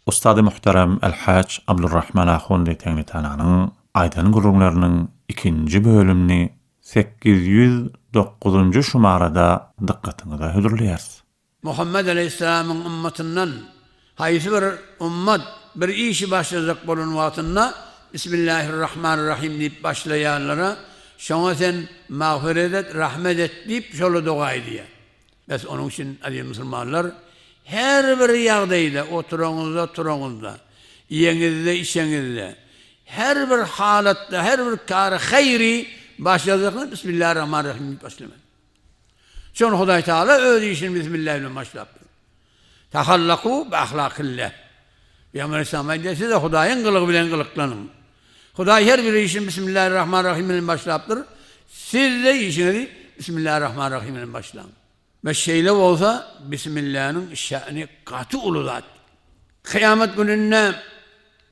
Ussady muhterem El-Haç Abdurrahman Ahundi Teňňitananyň aýdan gürrüňleriniň ikinji bölümini 809-njy şumarada dykgatyňyza hödürleýäris. Muhammet aleýhissalamyň ymmatyndan haýsy bir ymmat bir işi başlajak bolan wagtynda Bismillahirrahmanirrahim diýip başlaýanlara şoňa sen magfyret et, rahmet et diýip şola doga edýär. Bes onuň üçin aziz musulmanlar her bir ýagdaýda oturaňyzda turaňyzda, iýeňizde içeňizde her bir halatda her bir kary haýry başlajakda Bismillahirrahmanirrahim diýip başlamaly. Şony Hudaý Tagala öz işini Bismillah bilen başlapdyr. Tahallaku bi ahlakillah. Pygamber Aleyhisselam aýdýar, siz-de Hudaýyň gylygy bilen gylyklanyň. Hudaý her bir işini Bismillahirrahmanirrahim bilen başlapdyr. Siz-de işiňizi Bismillahirrahmanirrahim bilen başlaň. We şeýle bolsa, Bismillanyň şäni gaty uly zat. Kyýamat gününde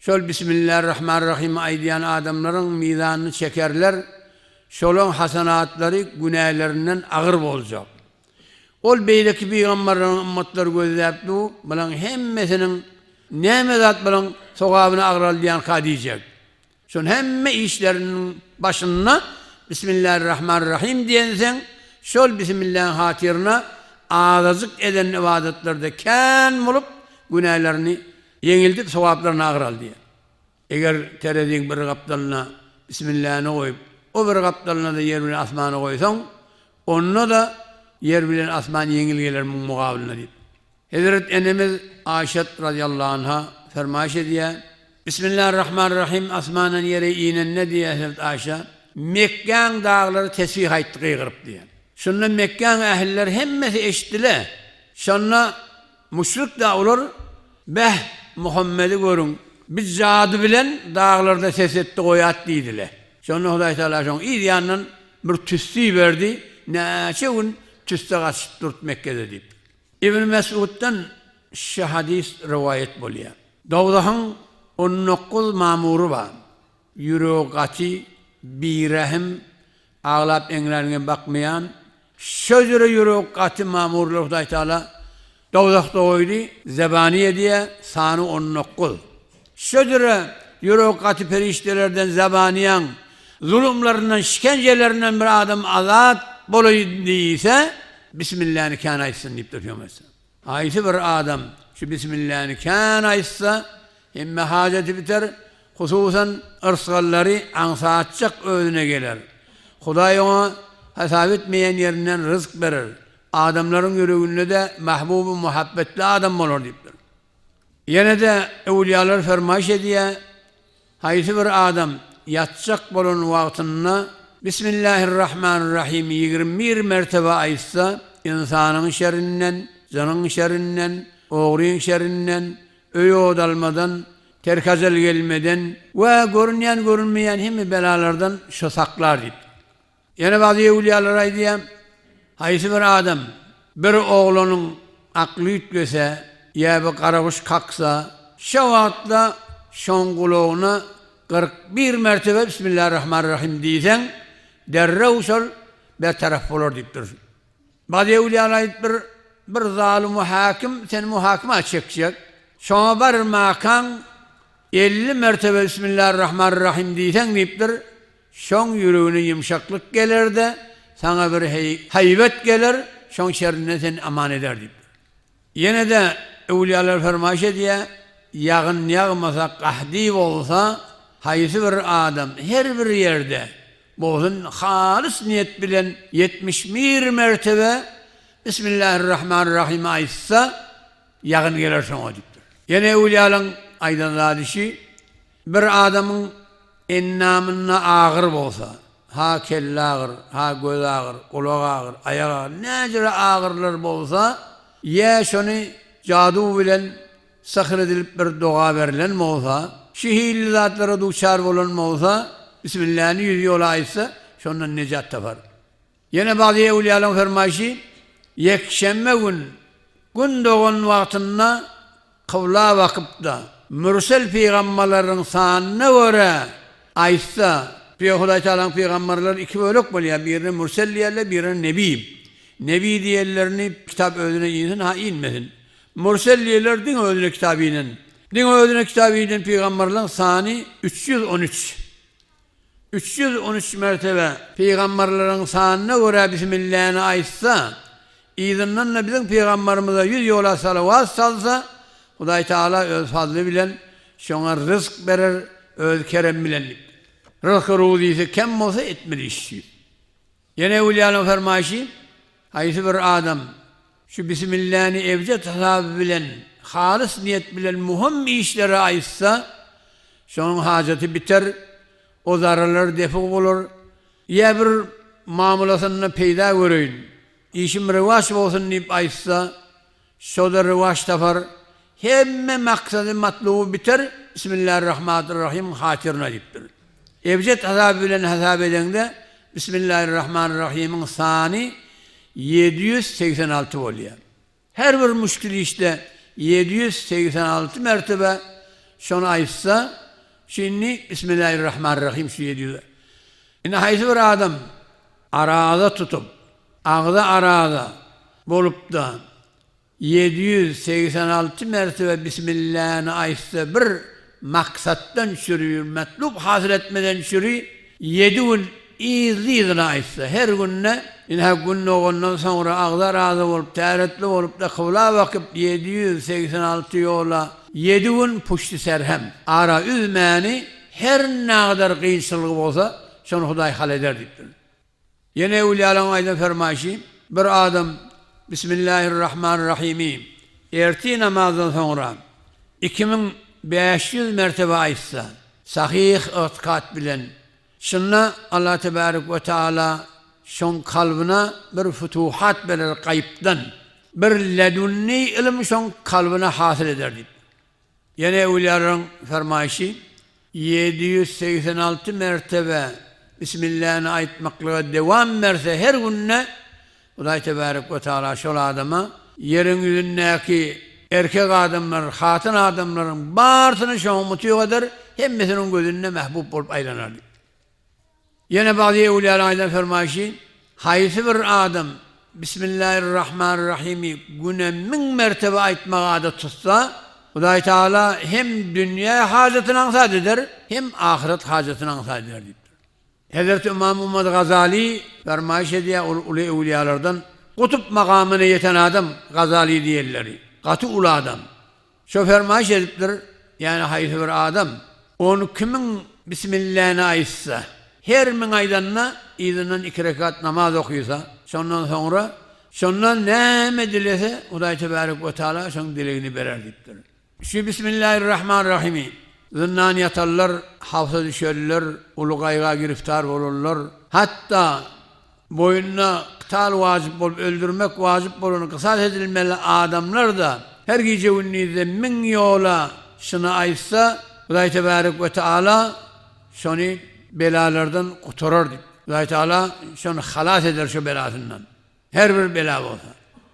şol Bismillahirrahmanirrahimi aýdýan adamlaryň mizanyny çekerler, şolaň hasanatlary günälerinden agyr boljak. Ol beýleki pygamberleriň ymmatlary gözläp du, bulaň hemmesiniň näme zat bulaň sogabyny agraldýanka diýjek. Şol hemme işleriniň başynda Bismillahirrahmanirrahim diýenseň, şol Bismillaň hatyryna azajyk eden ybadatlarda kän bolup, günälerini ýeňildip, sogaplaryny agraldýar. Eger tereziň bir gapdalyna Bismilläni goýup, o bir gapdalyna-da ýer bilen asmany goýsaň, onda-da ýer bilen asman ýeňil geler muň mugabylyna diýip. Hezret enemiz Aýşat razyýallahu anha fermaýyş edýär, Bismillahirrahmanirrahim asmandan ýere inende diýýär hezret Aýşa, Mekgäň daglary tesbih aýtdy gygyryp diýýär. Şonda Mekgäň ählileri hemmesi eşitdile. Şonda Müşrik-dä olar, Beh, Muhammedi görüň, bi jady bilen daglarda ses etdi goýat diýdile. Şonda Hudaý Tagala şoň yz ýanyndan bir tüssi iberdi, näçe gün tüsse gaçyp durt Mekgede diýip. Ibn Mesuddan şu hadys rowaýat bolýar. Dowzahyň 19 mamury bar. Ýüregi gaty, birehim, aglap-eňräniňe bakmaýan, şo jüre ýüregi gaty mamurlary Hudaý Tagala dowzahda goýdy, zebaniýe diýýär, sany 19. Şo jüre ýüregi gaty perişdelerden zebaniýaň zulumlaryndan, şikenjelerinden bir adam azat bolaýyn diýse, Bismilläni kän aýtsyn diýipdir Pygamber aleyhisselam. Haýsy bir adam şu Bismilläni kän aýtsa, hemme hajaty biter, hususan, yrsgallary aňsatjak özüne geler. Hudaý oňa hasap etmeýän ýerinden ryzk berer, adamlaryň ýüreginde-de mahbuby muhabbetli adam bolar diýipdir. Ýene-de öwlüýalar fermaýyş edýär, Haýsy bir adam ýatjak bolan wagtynda Bismillahirrahmanirrahim 21 mertebe aýtsa, ynsanyň şerinden, jynyň şerinden, ogryň şerinden, öý-odalmadan, terk-ajal gelmeden we görünýän-görünmeýän hemme belalardan şo saklar diýipdir. Ýene bagzy öwlüýalar aýdýar, Haýsy bir adam bir oglanyň akly üýtgese ýa bir garaguş kaksa, şo wagtda şoň gulagyna 41 mertebe Bismillarrahmanirrahim diýseň, derrew şol bertaraf bolar diýipdir. Bagzy öwlüýalar aýdypdyr, Bir zalymy häkim seni muhakima çekjek, şoňa barmakaň 50 mertebe Bismillarrahmanirrahim diýseň diýipdir, Şoň ýüregine ýumşaklyk geler-de, saňa bir haýbat geler, şoň şerinden seni aman eder diýipdir. Ýene-de öwlüýalar fermaýyş edýär, Ýagyn ýagmasa, gahdy bolsa, haýsy bir adam her bir ýerde bolsun halys niýet bilen 71 mertebe Bismillahirrahmanirrahim aýtsa, ýagyn geler şoňa diýipdir. Ýene öwlüýalaryň aýdan zady şi, Bir adamyň endamynda agyr bolsa, ha kelle agyr, ha göz agyr, gulak agyr, aýak agyr, näjüre agyrlar bolsa, ýa şony jadu bilen syhr edilip bir doga berlen bolsa, şu hilli zatlara duçar bolan bolsa, Bismilläni ýüz ýola aýtsa, şondan nejat tapar. Ýene bagzy öwlüýalaryň fermaýşy, Ýekşenbe gün, Gün dogan wagtynda kybla bakyp-da, mürsel pygamberleriň sanyna görä aýtsa, Hudaý Tagalaň pygamberleri iki bölek bolýar, birine mürsel diýerler, birine nebi. Nebi diýenlerini kitap özüne insin, ha inmesin. Mürsel diýenler diňe özüne kitap inen. Diňe özüne kitap inen pygamberleň sany 313. 313 mertebe pygamberleriň sanyna görä Bismilläni aýtsa, yzyndan-da biziň pygamberimize ýüz ýola salawat salsa, Hudaý Tagala öz fazly bilen şoňa ryzk berer, öz keremi bilen diýipdir. Ryzky-ruzysy kem bolsa etmeli iş şu. Ýene öwlüýalaryň fermaýşy, Haýsy bir adam şu Bismilläni ebjet hasaby bilen, halys niýet bilen muhym işlere aýtsa, şonuň hajaty biter, o zararlar defg bolar, ýa bir mamlasynda peýda göreýin, işim rewaç bolsun diýip aýtsa, Şo-da rowaç tapar, hemme maksady matluby biter, Bismillahirrahmanirrahim hatyryna diýipdir. Ebjet hasaby bilen hasap edeňde Bismillahirrahmanirrahimiň sany 786 bolýar. Her bir müşgil işde 786 mertebe şony aýtsa, şu indi Bismillahirrahmanirrahim şu 700. Indi haýsy bir adam araza tutup, Agza araza bolupda 786 mertebe Bismilläni aýtsa bir maksatdan çüri bir matlup hasyl etmeden çüri ýedi gün yzly-yzyna aýtsa her günde ynha gün dogandan soňra agza razy bolup täretli bolupda kybla bakyp 786 ýola ýedi gün puşty serhem ara üzmäni her nagadar kynçylygy bolsa şony Hudaý hal eder diýipdir. Ýene öwlüýalaryň aýdan fermaýşy, Bir adam Bismillahirrahmanirrahimi ertir namazdan soňra 2500 mertebe aýtsa, sahyh ygtykat bilen, şunda Allah tebarek we taala şoň kalbyna bir futuhat berer gaýypdan, bir ledunni ylym şoň kalbyna hasyl eder diýip. Ýene öwlüýalaryň fermaýşy, 786 mertebe Bismilläni aýtmaklyga dewam berse her günde, Hudaý tebärek we taala şol adama ýeriň ýüzündäki erkek adamlar, hatyn adamlaryň barysyny şoňa mutyg eder, hemmesiniň gözünde mähbub bolup aýlanar diýip. Ýene bagzy öwlüýalaryň aýdan fermaýşy, Haýsy bir adam Bismillahirrahmanirrahimi güne müň mertebe aýtmagy adat tutsa, Hudaý Tagala hem dünýä hajatyny aňsat eder, hem ahyret hajatyny aňsat eder diýipdir. Hezreti Ymam Muhammad Gazaly fermaýyş edýär, ol uly öwlüýalardan, Kutup magamyna ýeten adam Gazaly diýenleri, gaty uly adam. Şo fermaýyş edipdir, ýagny haýsy bir adam 12 müň Bismilläni aýtsa, her müň aýdanda yzyndan iki rekat namaz okysa, şondan soňra şondan näme dilese Hudaý tebärek we taala şoň dilegini berer diýipdir. Şu Bismillahirrahmanirrahimi zyndan ýatanlar, hapsa düşenler, uly gaýga giriftar bolanlar, hatda Boýnuna kytal wajyp bolup, öldürmek wajyp bolan, kysas edilmeli adamlar-da her gije-gündizde müň ýola şuny aýtsa, Hudaý tebärek we teala şony belalardan gutarar diýip. Hudaý teala şony halas eder şo belasyndan. Her bir bela bolsa.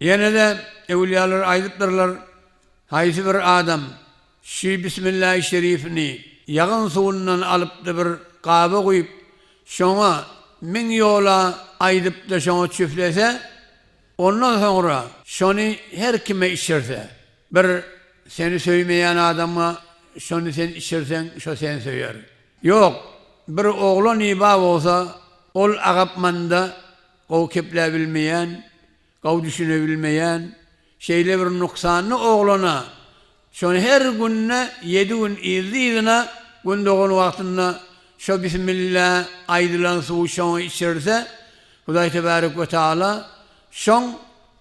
Ýene-de öwülýalar aýdypdyrlar, Haýsy bir adam Şü Bismillahi şerifini ýagyn suwundan alypdy bir gaba guýup, şoňa müň ýola aýdypdy şoňa çüflese, ondan soňra şony her kime içirse, bir seni söýmeýän adama şony sen içirseň şo seni söýer. Ýok, bir oglan iba bolsa ol agapmanda gowy kepläbilmeýän, Gowy düşünebilmeýän şeýle bir nuksanly oglana şony her günde ýedi gün yzly-yzyna gün dogan wagtynda şo bismillä aýdylan suwy şoňa içirse, Hudaý tebärek we taala şoň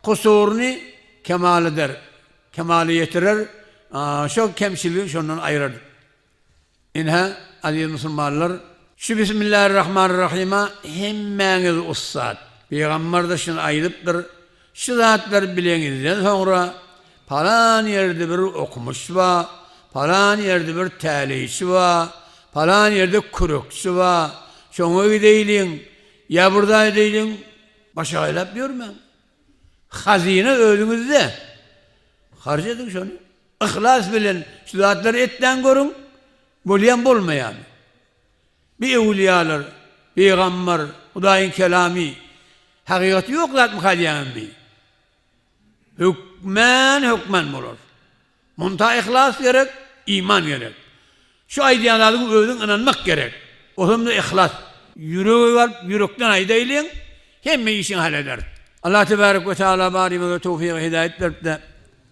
kusuryny kemal eder, kemala ýetirer, şo kemçiligi şondan aýyrar. Ine, aziz musulmanlar, şu Bismillahirrahmanirrahyma hemmäňiz ussat. Pygamber-de şuny aýdypdyr, Şu zatlary bileňizden soňra, palan ýerde bir okumyş bar, palan ýerde bir täleýçi bar, palan ýerde kürekçi bar, şoňa gideýliň, ýa bir zat edeýliň, başagaýlap ýörmäň. Hazyna özüňizde. Harç ediň şony. Yhlas bilen şu zatlary etdäň görüň, bolýan bolmaýamy? Bi öwülýalar, pygambar, Hudaýyň kelamy hakykaty ýok zatmyka diýýäňizmi bi? Hökmän hökmän bolar. Munta yhlas gerek, Iman gerek. Şu aýdýan zadyňa özüň ynanmak gerek. Osamda yhlas. Ýürege baryp ýürekden aýdaýlyň, hemme işiňi hal eder. Allah tebarek we teala barymyza towfygy hidaýat beripde,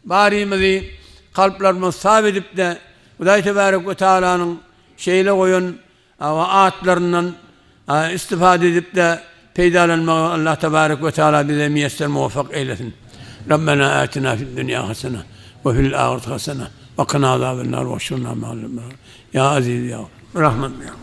barymyzy kalplarymyzy sap edipde, Hudaý tebarek we tealanyň şeýle goýan atlaryndan istifade edip-de peýdalanmagy Allah tebarek we teala bize miýesser muwaffak eýlesin. Rabbena atina fid dünýa hasena we fil ahireti hasena we kina azaben nar we şurna ma'al ebrar. Ýa Aziz ýa Rahman ýa.